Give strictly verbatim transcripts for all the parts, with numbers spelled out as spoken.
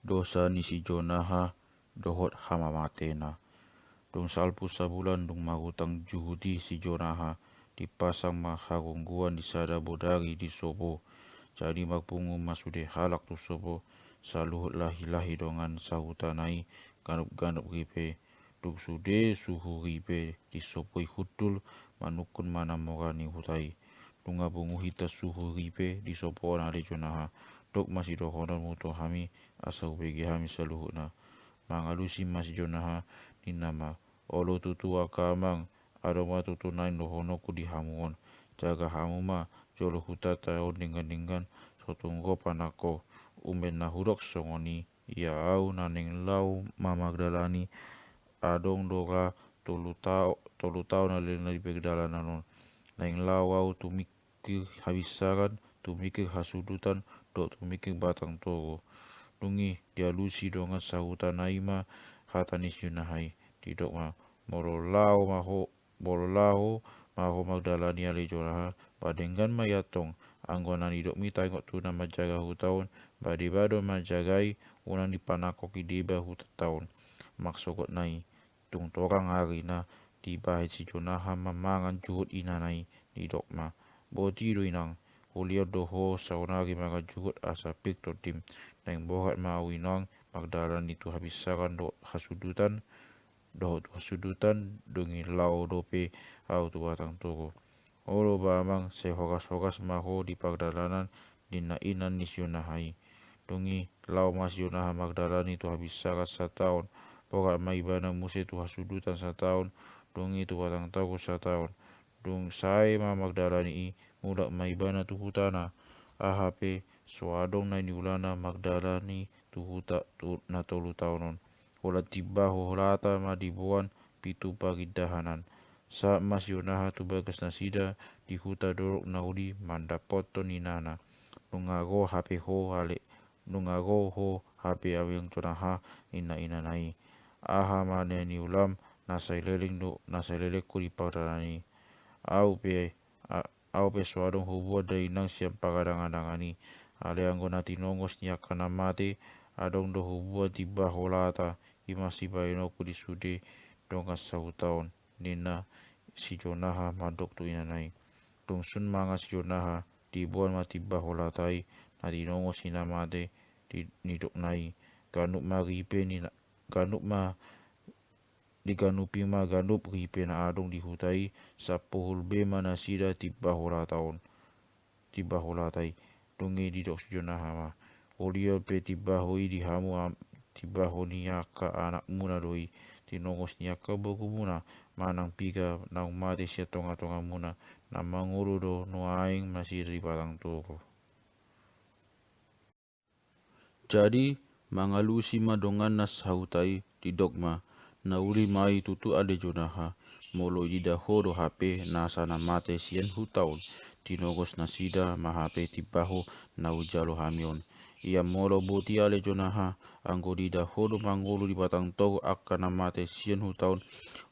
dosa ni si Jonaha dohot hamamatena. Dung salpu sabulan dung marutang juhut i si Jonaha, dipasang ma hagonggoan di sada bodari di sopo. Jadi marpungu ma sude halak tu sopo, saluhut lahilahi dongan sahutana i, ganup-ganup ripe. Dung sude suhu ripe di sopo i hundul, manungkun ma na mora ni huta i. Nunga pungu hita suhu ripe di sopo on ale Jonaha, dok ma sidohononmu tu hami, asa hubege hami saluhutna. Mangalusi ma si Jonaha, ninna ma: Olo tutu angka amang, adong ma tutu naeng dohononku di hamu on. Jaga hamu ma jolo hutata on denggan-denggan, so tung ro panangkok. Umbahen na hudok songon i, ia au na naeng laho mamardalani, adong do ra tolu tao-, tolu taon na leleng na di pardalanan on. Naeng laho au tumikir habinsaran, tumikir hasudutan, dohot tumikir batang toru. Dung i dialusi dongan sahutana i ma hata ni si Jonaha i, didok ma: Molo laho ma ho, molo laho ma ho mardalani ale Jonaha, ba denggan ma i antong. Anggo na nidokmi taringot tu na manjaga huta on, ba deba do manjagai, unang dipanangkoki deba hutanta on. Marsogotna i, tung torang arina, dibahen si Jonaha ma mangan juhut inana i, didok ma: Boti do inang, hulehon do ho saonari mangan juhut asa pir tondim. Naeng borhat ma au inang mardalani tu habinsaran dohot hasudutan, dohot tu hasudutan, dung i laho dope au tu batang toru. Olo ba amang, sai horas-horas ma ho di pardalanan, ninna ina ni si Jonaha i. Dung i laho ma si Jonaha mardalani tu habinsaran sataon, borhat ma ibana muse tu hasudutan sataon, dung i tu batang toru sataon. Dung sae ma mardalani i, mulak ma ibana tu hutana. Aha pe so adong na niulana mardalani tu huta tu na tolu taon on. Holan timbaho lata ma diboan pitu parindahanan. Sahat ma si Jonaha tu bagas nasida di huta dolok na uli mandapothon inana. Nunga ro hape ho ale, nunga ro ho hape amang Jonaha, ninna inana i. Aha ma na niulam, na sai leleng do, na sai leleng ho di pardalanan i. Au pe, a-, au pe so adong hubuan da inang sian paradang-adangan i. Alai anggo na tinongos ni angka na mate, adong do hubuan timbaho lata, i ma sibahenonku di sude dongan sahuta on, ninna si Jonaha mandok tu inana i. Dung sun mangan si Jonaha, diboan ma timbaho lata i, na tinongos ni na mate, di, nidokna i. Ganup ma ripe ni na, ganup ma, diganupi ma ganup ripe na adong di huta i, sampulu be ma nasida timbaho lata on, timbaho lata i. Dung i didok si Jonaha ma: Hulehon pe timbaho i di hamu am-, timbaho ni angka anakmuna do i, tinongos ni angka borumuna, manang piga naung mate sian tonga-tongamuna, na mangolu do nuaeng nasida di batang toru. Jadi, mangalusi ma donganna sahuta i, didok ma: Na uli ma i tutu ale Jonaha, molo ididah ho do hape nasa na mate sian huta on, tinongos nasida ma hape timbaho na hujalo hami on. Ia molo boti ale Jonaha, anggo didah ho do mangolu di batang toru angka na mate sian huta on,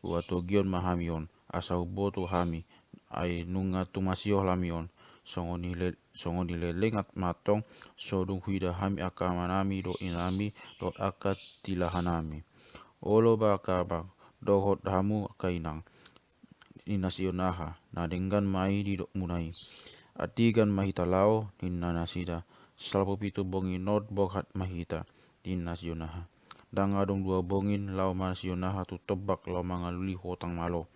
huhatogihon ma hami on, asa huboto hami, ai nunga tumasi hami on. Songon i le-, songon i leleng ma antong, so dung huida hami angka amanami dohot inanami dohot angka tilahanami. Olo ba angka amang dohot hamu angka inang, ninna si Jonaha, na denggan ma i didokmuna i. Andigan ma hita laho, ninna nasida. Salpu pitu bongi on borhat ma hita, ninna si Jonaha. Ndang adong dua bongi, laho ma si Jonaha tu tombak laho mangalului hotang malo.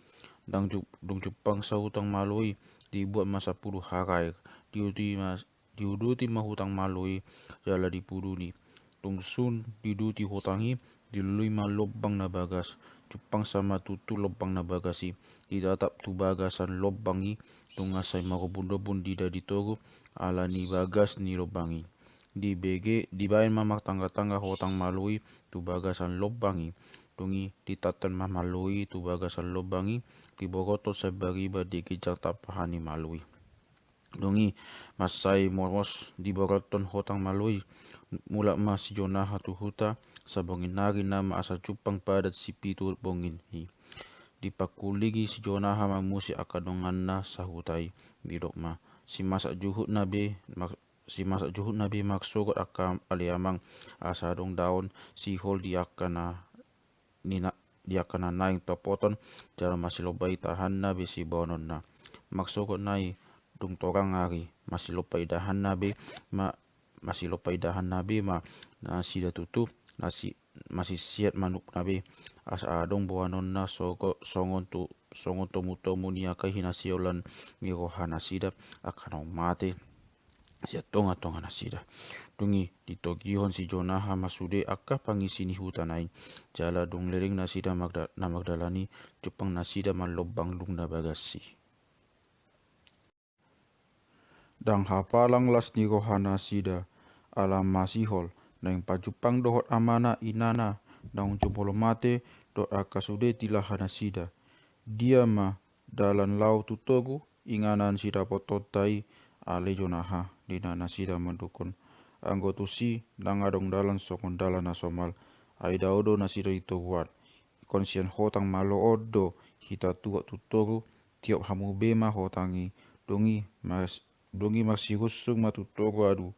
Ndang ju-, dung jumpang sahutang malo i, dibuat ma sampulu haraek. Diuduti ma, diuduti ma hutang malo i, jala dipuduni. Dung sun diuduti hotang i, dilului ma lombang na bagas. Jumpang sama tutu lombang na bagas i, ditatap tu bagasan lombang i, nunga sai marombun-rombun didah di toru, ala ni bagas ni lombang i. Dibege, dibaen ma martangga-tangga hotang malo i tu bagasan lombang i. Dung i ditantan ma malo i tu bagasan lombang i, diborhothon sambariba di ginjang tampahan ni malo i. Dung i mansai momos diborhothon hotang malo i, mulak ma si Jonaha tu huta, sabongi nari nama asa jumpang padan sipitu bongi i. Dipangkulingi si Jonaha ma muse angka donganna sahuta i, didok ma: Simasak juhutna be, ma-, simasak juhutna be mangsogot angka ale amang, asa adong daon sihol di angka na, ni na, di angka na naeng topoton jala masilompa idahanna be sibahenonna. Mangsogot nai dung torang ari masilompa idahanna be ma, masilompa idahanna be ma nasida tutu, nasi, masisiat manukna be, asa adong boanonna sogo, songon tu, songon tomutomu ni angka hinasiolan ni rohanasida angka naung mate sian tongatonganasida. Dung i ditogihon si Jonaha ma sude angka pangisi ni huta nai, jala dung leleng nasida magda, na magdalan i, jumpang nasida ma lombang lung na bagas i. Ndang hapalang las ni rohanasida, ala masihol naeng pajumpang dohot amana inana naung jumolo mate dohot angka sude tilahanasida. Dia ma dalan laho tu togu inganan sidapotonta i, ale Jonaha, ninna nasida mandokhon. Anggo tusi ndang adong dalan songon dalan na somal, ai dao do nasida di togu an. Ingkon sian hotang malo on do hita tuat tu togu, tiop hamu be ma hotang i. Dung i mas, dung i marsirungsung ma tu togu, adu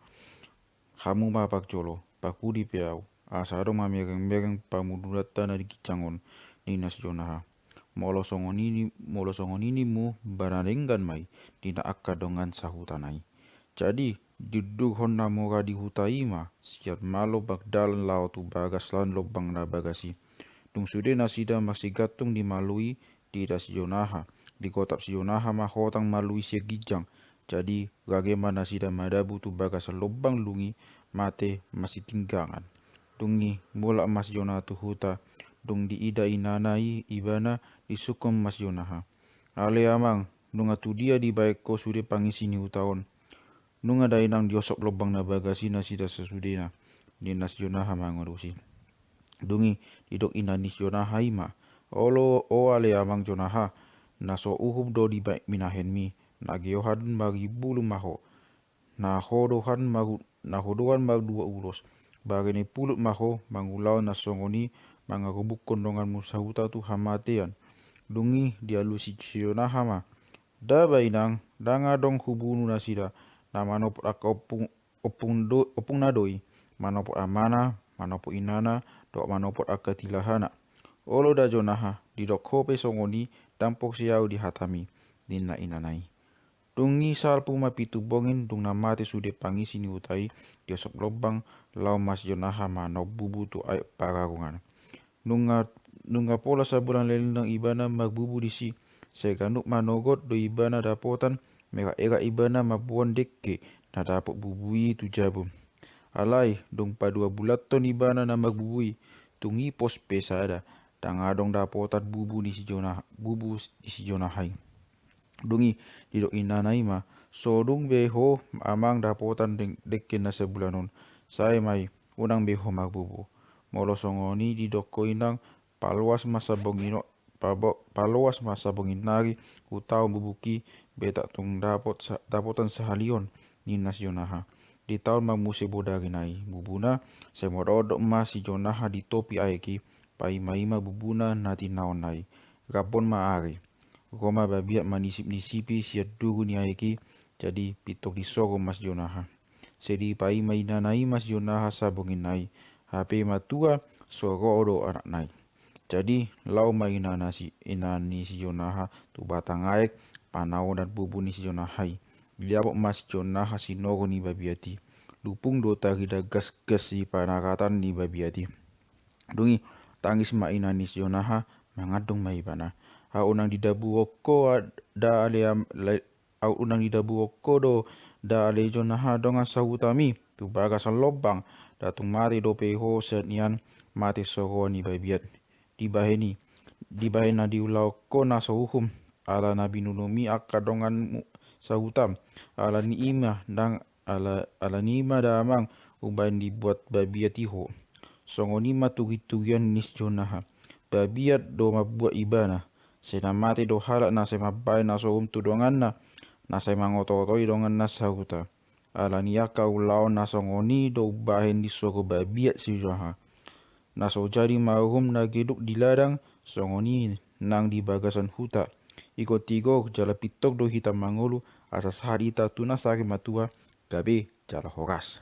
hamu ma parjolo, parpudi pe ahu, asa adong mamerengmereng pamuduanta na di ginjang on, ninna si Jonaha. Molo songon i ni, molo songon i nimmu, ba na denggan ma i, ninna angka dongan sahuta nai. Jadi diundurhon na mora di huta i ma sian malo magdalan laho tu bagas lan lombang na bagas i. Dung sude nasida marsigantung di malo i, diida si Jonaha, digotap si Jonaha ma hotang malo i sian ginjang. Jadi rage ma nasida madabu tu bagasan lombang lung i, mate masitinggangan. Dung i mulak ma si Jonaha tu huta. Dung diida inana i ibana, disungkun ma si Jonaha. Ale amang, nunga tudia dibaen ho sude pangisi ni huta on? Nunga da inang diosop lombang na bagas i nasida sasudena, ninna si Jonaha mangalusi. Dung i didok ina ni si Jonaha i ma. Olo, o ale amang Jonaha, na so uhum do di ba, binahenmi, na geohan maribulu ma ho, na hodohan maru, na hodohan mardua ulos, barene pulut ma ho mangulahon na songon i mangarubukhon donganmu sahuta tu hamatean. Dung i dialusi si Jonaha ma. Daba inang, ndang adong hubunu nasida, na manopot angka ompung, ompung do, ompungna do i, manopot amana, manopot inana, dohot manopot angka tilahana. Olo da Jonaha, didok ho pe songon i, ndang porsea ahu di hatami, ninna inana i. Dung i salpu ma pitu bongin, dung na mate sude pangisi ni huta i, diosop lombang, laho ma si Jonaha manaon bubu tu aek Pararungan. Nunga, nunga pola sabulan leleng ibana marbubu disi, sai ganup manogot do ibana dapotan, merak-erak ibana mamboan dengke na dapot bubu i tu jabu. Alai dung paduabulanhon ibana na marbubu i, tung i pos pe sada, ndang adong dapotan bubu ni si Jonaha, bubu ni si Jonaha i. Dung i didok inana i ma, so dung be ho amang dapotan deng, dengke na sabulan on, sae ma i, unang be ho marbubu. Molo songon i didok ho inang, paloas ma sabongin o, pabo, paloas ma sabongin nari, hutaon bubungki, betak tung dapot sa, dapotan sahali on, ninna si Jonaha. Ditaon ma muse bodari nai bubuna, sai modondok ma si Jonaha di topi aek i, paima-ima bubuna na tinaonna i. Rap on ma ari. Ro ma babiat manisip-nisipi sian duru ni aek i, jadi pintor disogo ma si Jonaha. Sai dipaima inana i ma si Jonaha sabongin nai, hape matua so ro do anakna i. Jadi laho ma inana si, ina ni si Jonaha tu batang aek, panaonan bubu ni si Jonaha i. Didapot ma si Jonaha sinogo ni babiat i. Lupung do tarida gasgas sipanaratan ni babiat i. Dung i tangis ma ina ni si Jonaha, mangandung ma ibana. Ahu unang didabuhon ho da ale am, le, ahu unang didabuhon ho do da ale Jonaha dongan sahutami tu bagasan lombang, da tung mate dope ho sian nian mate soroan ni babiat. Dibahen i, dibahen na diulahon ho na so uhum, ala na binunumi angka donganmu sahutam, ala ni i ma ndang Ala, ala ni i ma damang umbahen dibuat babiat i ho. Songon i ma tugi-tugian ni si Jonaha. Babiat do mambuat ibana. Sai na mate do halak na sai mambahen na so uhum tu donganna, na sai mangoto-otoi donganna sahuta. Ala ni angka ulaon na songon i do umbahen disogo babiat si Jonaha. Na so jadi ma uhum na geduk di ladang, songon i nang di bagasan huta. Tigor-tigor jala pintor do hita mangolu, asa sahat hita tu na sari matua, gabe jala horas.